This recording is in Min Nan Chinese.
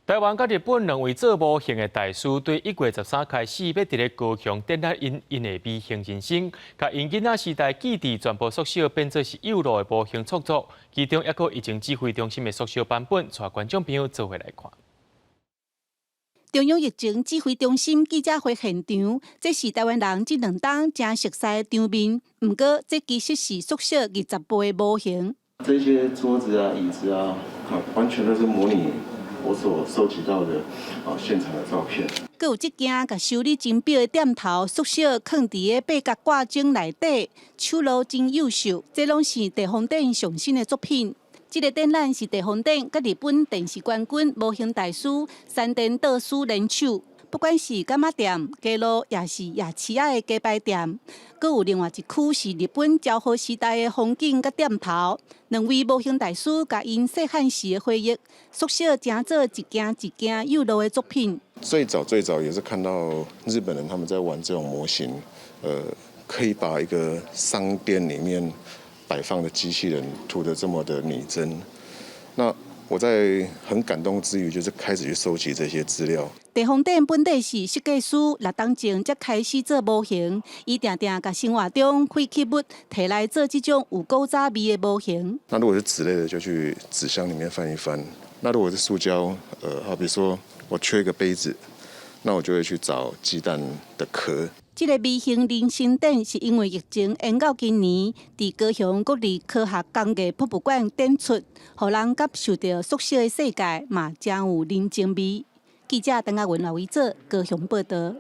台灣佮日本兩位做模型的大師，對1月13開始，欲佇咧高雄展覽𪜶𪜶的微型人生，共𪜶囡仔時代記憶全部縮小變做是幼路的模型創作，其中猶閣有疫情指揮中心的縮小版本，帶觀眾朋友做伙來看。中央疫情指揮中心記者會現場，這是台灣人這兩冬誠熟似的場面。毋過，這其實是縮小20倍的模型。這些桌子啊、椅子啊，完全都是模擬我所收集到的啊現場的照片。閣有這間共修理鐘錶的店頭縮小，囥佇个八角掛鐘內底，手路真幼秀。這攏是地方展上新的作品。這个展覽是地方展佮日本電視冠軍模型大師山田道士聯手，不管是柑仔店、街路，抑是夜市仔的街牌店，閣有另外一區是日本昭和時代的風景佮店頭。兩位模型大師共𪜶細漢時的回憶，縮小成做一件一件幼路的作品。最早最早也是看到日本人他們在玩這種模型，可以把一個商店裡面擺放的機器人塗得這麼的擬真，那我在很感動之餘，就是開始去收集這些資料。地方展本底是設計師，六冬前才開始做模型，伊定定共生活中廢棄物提來做這種有古早味的模型。那如果是紙類的，就去紙箱裡面翻一翻；那如果是塑膠，好比說我缺一個杯子，那我就會去找雞蛋的殼。這个微型人生展是因為疫情延到今年，佇高雄國立科學工藝博物館展出，予人感受著縮小的世界嘛，誠有人情味。記者鄧亞文、劉維哲高雄報導。